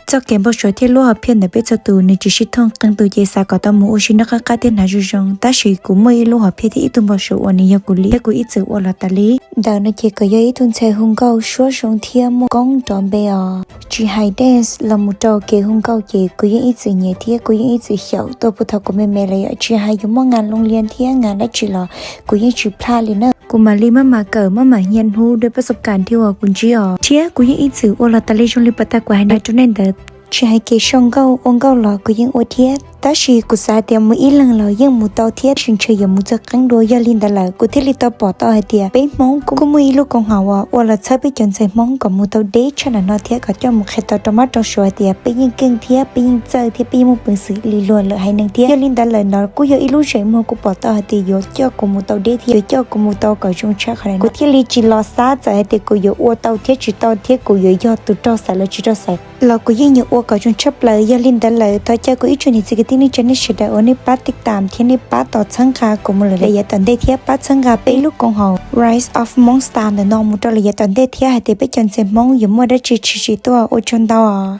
Txoj kev npau suav thiab lub hom phiaj ntawm peb txhua tus nws tsis sib thooj. Qee tus ces xav kom tau mus ua si noj qab qab thiab hnav zoo zoo, tab sis kuv muaj ib lub hom phiaj thiab ib tug npau suav uas nws yog kuv li thiab kuv ib txwm ua los tas li. Ntawm no ces kuj yog ib tug ntxhais hu nkauj suab zoo thiab muaj koob nrov npe os. Tsis hais dance los mus rau kev hu nkauj ces kuv yeej ib txwm nyiam thiab kuv yeej ib txwm xyaum tuaj puag thaum kuv me me lawm yom. Tsis hais yuav muaj ngas loo lias thiab ngas dab tsi los kuv yeej tsis plaj li na. Kuv mam li maj mam kawm, maj mam hnia hnub dua pab xov kam thiab uas kuv ntsib os, thiab kuv yeej ib txwm ua los tas li zoo li pas tas kuv hais no rau nej ntawd. Tsis hais kev sau nkauj ua nkauj los kuv yeej ua thiab, tab sis kuv xav tias mus ib leeg los yeej mus tau thiab, sis ntshe yuav mus txog qeeb dua. Yog li ntawd lawm kuv thiaj li tau pom tau hais tias peb Hmoob kuj muaj ib lub koom haum uas ua los txhawb peb cov ntxhais Hmoob kom mus tau deb tshaj ntawm no thiab kom coj mus qhia tau rau mab rau suav hais tias peb yeej keej thiab peb yeej txawj thiab peb yeej muaj peev xwm li luag lawm haiv neeg thiab. Yog li ntawd lawm no kuj yog ib lub zeem muag kuv pom tau hais tias yuav coj kuv mus tau deb thiab yuav coj kuv mus tau kom zoo tshaj qhov no. Kuv thiaj li tsis los xav txawm hais tias kuv yuav ua tau thiab tsis tau thiab kuv yuav yog tus raug xaiv los tsis raug xaiv los kuv yeej yuav ua kom zoo tshaj plaws. Yog li ntawd lawm thov caw kuv ib tsoom niam txiv kwv tij neej tsa nej sawv daws uas nej pab tiv tam thiab nej pab tos txhawb nqa kuv mus lawm yav tom ntej thiab pab txhawb nqa peb lub koom haum Rise of Hmong Style ntawm no mus rau lawm yav tom ntej thiab hais tias peb cov ntxhais Hmoob yuav muaj dab tsi tshwm sim tuaj. Ua tsaug ntau.